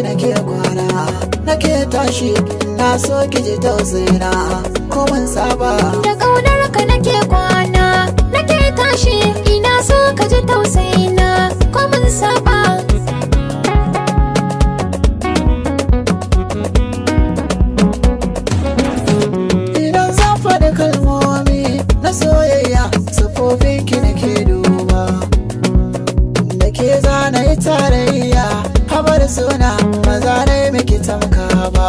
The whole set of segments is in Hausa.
nake kwana, nake tashi, na so ki ji tausayina ko mun saba. Da ƙaunar ka nake kwana, nake tashi, ina so ka ji tausayina ko mun saba. Idan zan faɗi kalmomi na soyayya, sufofin ki nake duba. Da ke zana yi tarayya, habar suna ba za na yi miki tamka ba.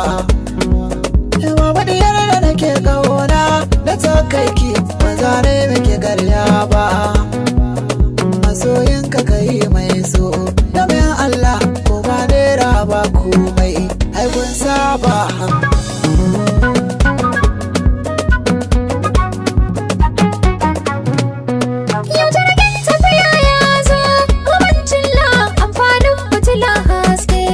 Mama diyar da nake ƙauna da takaiki ba za na yi miki garya ba. Masoyinka ka yi mai so, domin Allah ko ba naira ba komai, ai kun saba. Yau jirgin tafiya ya zo, kubancin la amfanin fitila haske.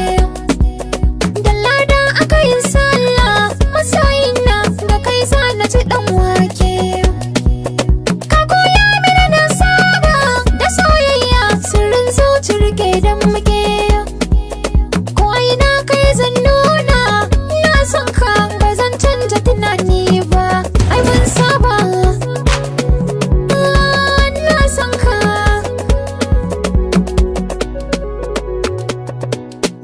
Da lada aka yi sallah, masoyina da kai za na ci ɗan wake. Ka koya mini na saba da soyayya, sirrin zuci rike don muke. Ko ina kai zan nuna, na son ka ba zan canja tunani ba, ai mun saba. Na son ka.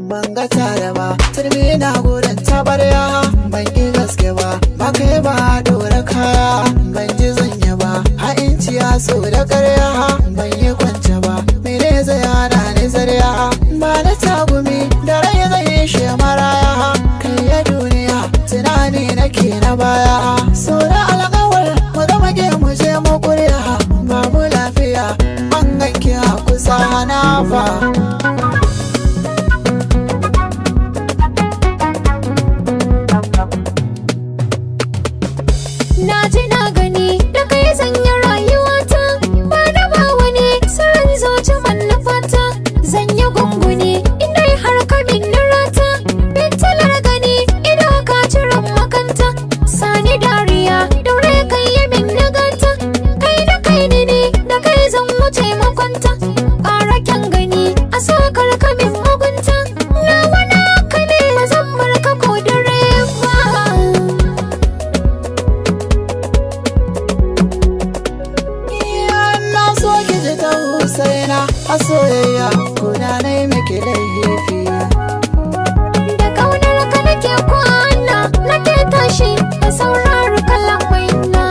Ban ga tare ba, turmi na gurin tabarya, ban ƙi gaske ba, ba kai ba dora kaya, ban ji zanya ba, ha'inci ya so da ƙarya, ban yi kwance ba, mene zai hana ni zarya, ba na tagumi da rai zai yi shi maraya, kai ya duniya tunani nake na baya, so da alƙawar mu zama ke mu je mu ƙuriya, babu lafiya, ban ganki a kusa na fa. Na ji na gani da kai zan yi rayuwata, ba da ba wani sirrin zuci manufata, zan yi gunguni inda har ka min rata, fitilar gani ido ka ciran makanta, sani dariya daure kai yi min nagata, kai da kai ne ne da kai zan wuce makwanta, ƙara kyan gani a sakar ka min mugunta, nawa naka ne ba zan bar ka ko dare ba. Na so ki ji ta Husaina a soyayya ko da na yi miki laifi. Da ƙaunar ka nake kwana, nake tashi, da saurari kalamaina.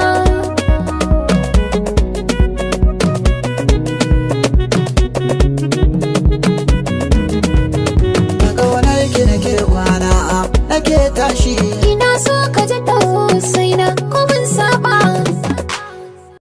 Da ƙaunar ki nake kwana, nake tashi.